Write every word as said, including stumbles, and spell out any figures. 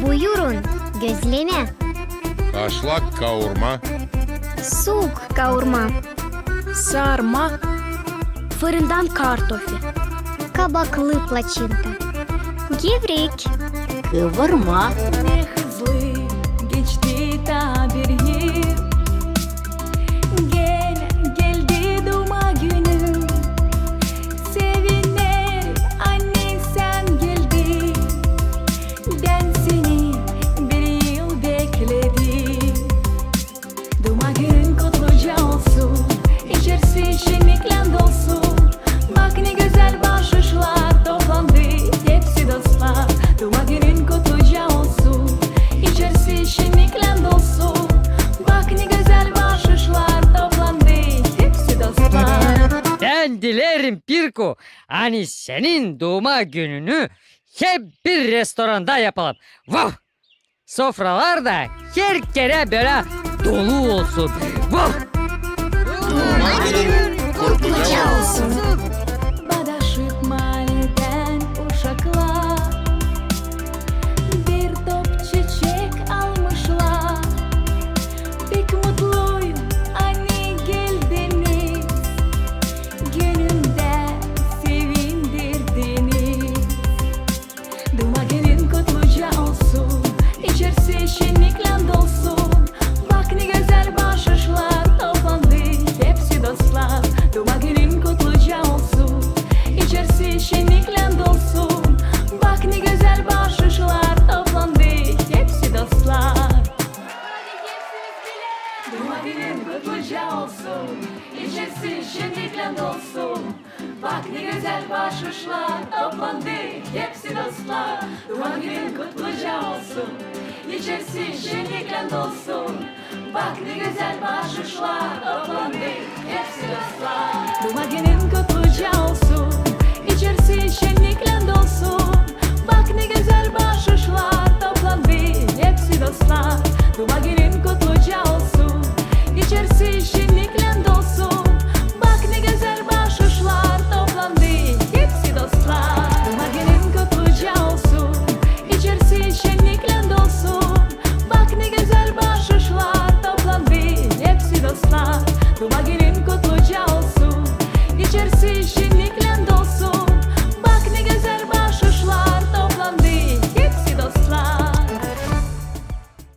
Buyurun, gözlemä. Haşlak kaurma. Suuk kaurma. Sarma. Fırından kartofi. Kabaklı plaçinta. Gevrek. Kıvırma. Ne hızlı geçti ta bir yıl. Gel, geldi duuma günüm. Sevinerim, ani sän geldin. Bän seni bir yıl bekledim. Duuma günün kutluca olsun, içerisi şenniklän dolsun. Bak, ne gözäl baaşışlar toplandı, hepsi dostlar. Duuma günün kutluca olsun, içerisi şenniklän dolsun. Bak, ne gözäl baaşışlar toplandı, hepsi dostlar. Bän dilerim, Pirku, ani senin duuma gününü hep bir restoranda yapalım. Vah! Sofralar da her kerä bölä dolu olsun. Vah! Duuma günün kutluca olsun. Badaşık maallän uşaklar bir top çiçek almışlar. Pek mutluyum, ani geldiniz, gönlümdä sevindirdiniz. Duuma günün kutluca olsun, içerisi şenniklän dolsun. Bak, ne gözäl baaşışlar toplandı, hepsi dostlar. Duuma günün kutluca olsun, içerisi şenniklän dolsun. Bak, ne gözäl baaşışlar toplandı, hepsi dostlar. Duuma günün kutluca olsun, içerisi şenniklän dolsun. Bak, ne gözäl baaşışlar toplandı, hepsi dostlar. Duuma günün kutluca olsun, içerisi şenniklän dolsun. Bak, ne gözäl baaşışlar toplandı, hepsi dostlar. Duuma günün kutluca